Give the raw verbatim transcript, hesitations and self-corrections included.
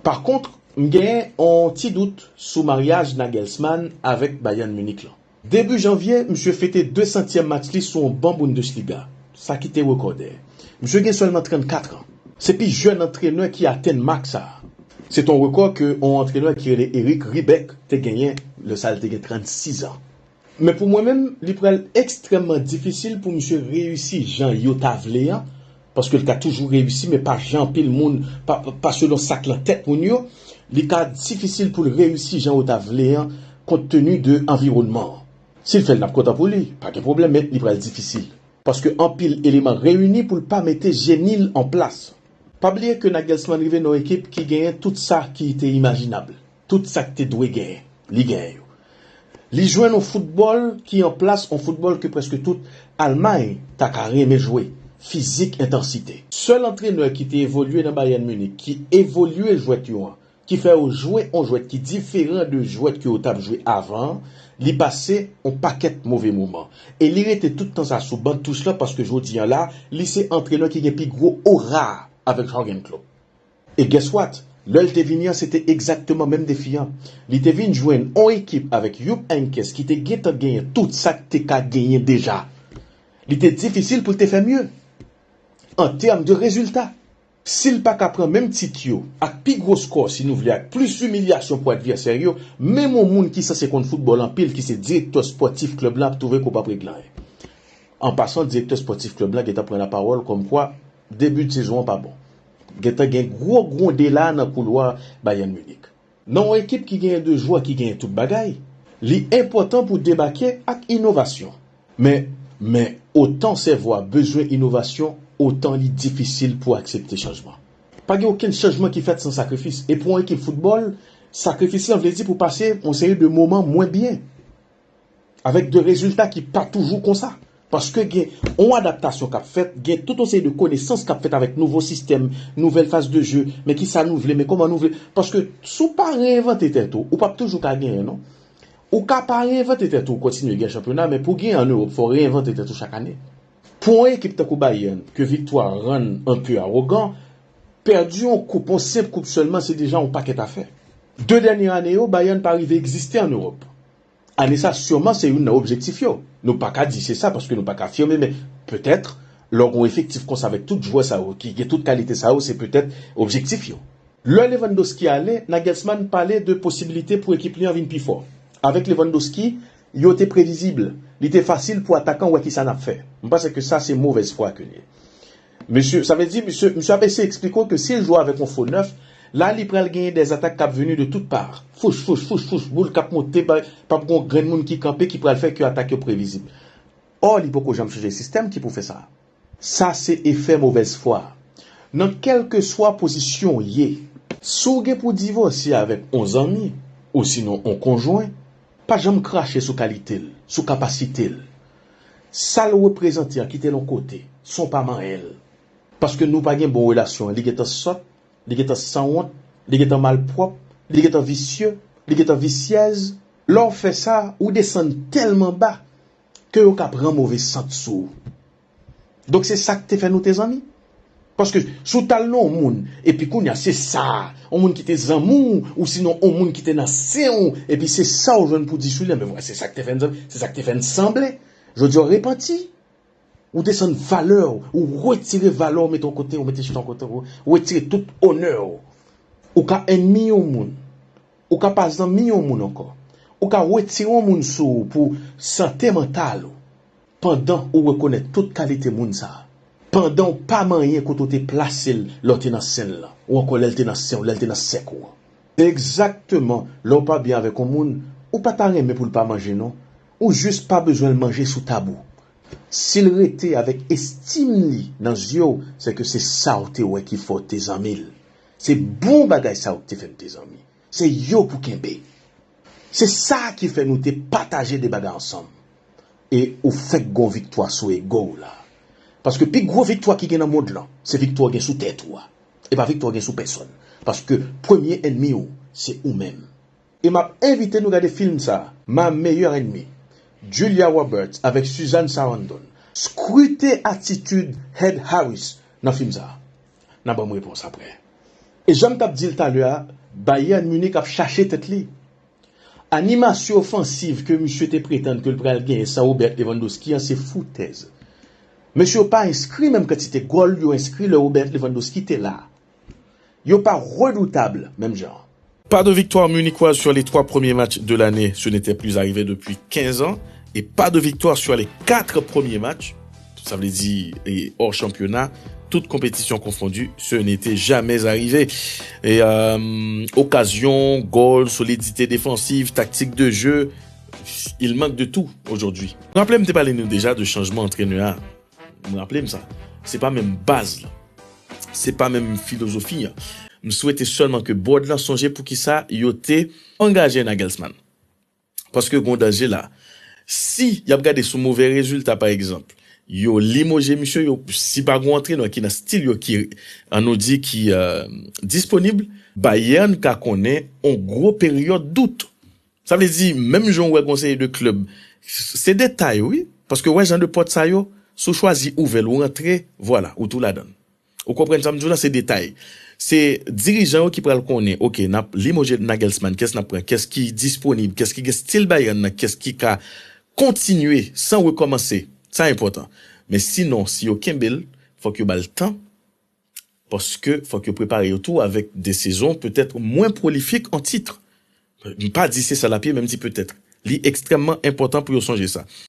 Pa kont, m genyen yon ti dout sou maryaj Nagelsmann avèk Bayern Munich lan. Debi janvye, misye fete de santyèm match li sou yon ban Bundesliga. Sa kite rekò dèyè. Misye gen sèlman trannkat an. Se pi jèn antrenè ki atenn mak sa a. Se t on rekò ke yon antrenè ki rele Eric Ribbeck te genyen lè sa a l te gen trannsis an. Men pou mwen menm, li pral ekstrèmman difisil pou misye reyisi jan yo ta vle an, paske l ka toujou reyisi, men pa jan anpil moun, pa, pa, pa selon sa k nan tèt moun yo, li ka difisil pou l reyisi jan yo ta vle an, kont teni de anviwònman an. Si l fè l, n ap kontan pou li, pa gen pwoblèm, men li pral difisil. Paske anpil eleman reyini pou l pa mete jeni l an plas. Pa bliye ke Nagelsmann rive nan yon ekip ki genyen tout sa ki te imajinab. Tout sa k te dwe genyen, li genyen yo. Li jwenn yon foutbòl ki an plas, yon foutbòl ke prèske tout Almay ta ka renmen jwe. Fizik, entansite. Sèl antrenè ki te evolye nan Bayern Munich, ki evolye jwèt yo an, ki fè yo jwe yon jwèt ki diferan de jwèt ke yo t ap jwe avan an, li pase yon pakèt move moman. E li rete tout tan sa sou ban touch lan paske jodi an la, li se antrenè ki gen pi gwo ora avèk Jurgen Klopp. E guess what? Lè l te vini an, se te egzakteman menm defi an. Li te vin jwenn yon ekip avèk Jupp Heynckes ki te gentan genyen tout sa k te ka genyen deja. Li te difisil pou l te fè mye an tèm de rezilta. Si l pa ka pran menm tit yo ak pi gwo skò, si nou vle, ak plis imilyasyon pou advèsè yo, menm yon moun ki sanse konn foutbòl anpil, ki se direktè espòtif klèb la, ap twouve ke w p ap regle anyen. An pasan, direktè espòtif klèb la gentan pran lapawòl kòmkwa debi de sezon an pa bon. Gentan gen gwo gwonde la nan koulwa Bayern Munich. Nan yon ekip ki genyen de jwè ki genyen tout bagay, li enpòtan pou debake ak inovasyon. Men, men, otan sèvo a bezwen inovasyon, otan li difisil pou aksepte chanjman. Pa gen okenn chanjman ki fèt san sakrifis. E pou yon ekip foutbòl, sakrifis lan vle di pou pase yon seri de moman mwen byen. Avèk de rezilta ki pa toujou konsa. Paske gen yon adaptasyon k ap fèt, gen tout yon seri de konesans k ap fèt avèk nouvo sistèm, nouvèl faz de je, men kisa nou vle, men kòman nou vle. Paske si w pa reenvante tèt ou, ou p ap toujou ka genyen, non. Ou ka pa reenvante tèt ou, kontinye gen chanpyona, men pou w genyen ann Ewòp, fò w reenvante tèt ou chak ane. Pou yon ekip tankou Bayern, ke viktwa rann anpe awogan, pèdi yon koup, yon senp koup sèlman, se deja yon pakèt afè. De dènye ane yo, Bayern pa rive egziste ann Ewòp. Ane sa, siman, se youn nan objektif yo. Nou pa ka di se sa, paske nou pa ka afime, men petèt, lè w gen yon efektif konsa avèk tout jwè sa yo, ki gen tout kalite sa yo, se petèt objektif yo. Lè Lewandowski ale, Nagelsmann pale de posibilite pou ekip li an vin pi fò. Avèk Lewandowski, yo te previzib. Li te fasil pou atakan wè kisa n ap fè. M panse ke sa se movèz fwa ke l ye. Mesye, sa vle di, mesye, mesye ap eseye eksplike w ke si l jwe avèk yon fo nèf, la li pral genyen dè atak k ap vini de tout pa. Fouch, fouch, fouch, fouch, boul k ap monte, pa, p ap gen yon grenn moun ki kanpe ki pral fè ke atak yo previzib. Ò, li poko janm chanje sistèm ki pou fè sa. Sa se efè movèz fwa. Nan kèlkeswa pozisyon w ye, si w gen pou divòse avèk yon zanmi, ou sinon yon konjwen, pa janm krache sou kalite l, sou kapasite l. Sa l reprezante an, kite l yon kote, san w pa manyen l. Paske nou pa gen bon relasyon, li gentan sòt, li gentan sanwont, li gentan malpwòp, li gentan visye, li gentan visyèz. Lè w fè sa, ou desann tèlman ba ke yo ka pran move sant sou ou. Donk, se sa k te fè nou te zanmi. Paske si w t al nan yon moun, epi kounye a se sa, yon moun ki te zanmi w, ou sinon yon moun ki te nan sen w, epi se sa w jwenn pou di sou li, men vwala, se sa k te fè n zanmi, se sa k te fè n sanble. Jodi a, w repanti. Ou desann valè w, ou retire valè w, mete yon kote, ou mete chita yon kote, ou retire tout onè w. Ou ka ènmi yon moun. Ou ka pa zanmi yon moun ankò. Ou ka retire yon moun sou ou pou sante mantal ou. Pandan ou rekonèt tout kalite moun sa a. Pandan w pa manyen kote w te plase l lè w te nan sen l lan, ou ankò lè l te nan sen w, lè l te nan sèk ou an. Egzakteman, lè w pa byen avèk yon moun, ou pa ta renmen pou l pa manje non. Ou jis pa bezwen l manje sou tab ou. Si l rete avèk estim li nan zye w, se ke se sa w te wè ki fè w te zanmi l. Se bon bagay sa yo ki te fè n te zanmi. Se yo pou kenbe. Se sa ki fè nou te pataje de bagay ansanm. E ou fèk gon viktwa sou ego w la. Paske pi gwo viktwa ki gen nan mond lan, se viktwa w gen sou tèt ou a. E pa viktwa w gen sou pèsòn. Paske premye ènmi w, se ou menm. E m ap envite nou gade fim sa a, Ma meilleure ennemie, Julia Roberts avèk Susan Sarandon. Skrite atitid Ed Harris nan fim sa a. N a ban m repons aprè. E jan m t ap di l talè a, Bayern Munich ap chache tèt li. Animasyon ofansiv ke misye te pretann ke l pral genyen san Robert Lewandowski an se foutèz. Mesye yo pa enskri menm kantite gòl yo enskri lè Robert Lewandowski te la. Yo pa redoutab menm jan. Pas de victoire munichoise sur les trois premiers matchs de l'année, ce n'était plus arrivé depuis quinze ans. Et pas de victoire sur les quatre premiers matchs, sa vle di e hors championnat, toute compétition confondue, ce n'était jamais arrivé. Et euh, occasion, goal, solidité défensive, tactique de jeu, il manque de tout aujourd'hui. Mwen raple m te pale nou deja de chanjman antrenè a. Mwen raple m sa. Se pa menm baz la. Se pa menm filozofi an. M swete sèlman ke board lan sonje poukisa yo te angaje Nagelsmann. Paske gon danje la. Si y ap gade sou move rezilta, pa egzanp, yo limoje misye, yo, si pa gon antrenè ki nan stil yo, ki, an nou di, ki uh, disponib, Bayern ka konnen on gwo peryòd dout. Sa vle di, menm jan w wè gon seri de klèb, se detay, wi. Paske w wè jan de pòt sa yo, si w chwazi ouvè l, ou rantre, vwala, ou tou ladan l. Ou konprann sa m di w la, se detay. Se dirijan yo ki pral konnen, oke, n ap limoje Nagelsmann, kès n ap pran, kès ki disponib, kès ki gen stil Bayern nan, kès ki ka kontinye san rekòmanse. Sa enpòtan. Men sinon, si yo kenbe l, fòk yo ba l tan, paske fòk yo prepare yo tou avèk de sezon petèt mwen pwolifik an tit. M pa di se sa l ap ye, men m di petèt. Li ekstrèmman enpòtan pou yo sonje sa.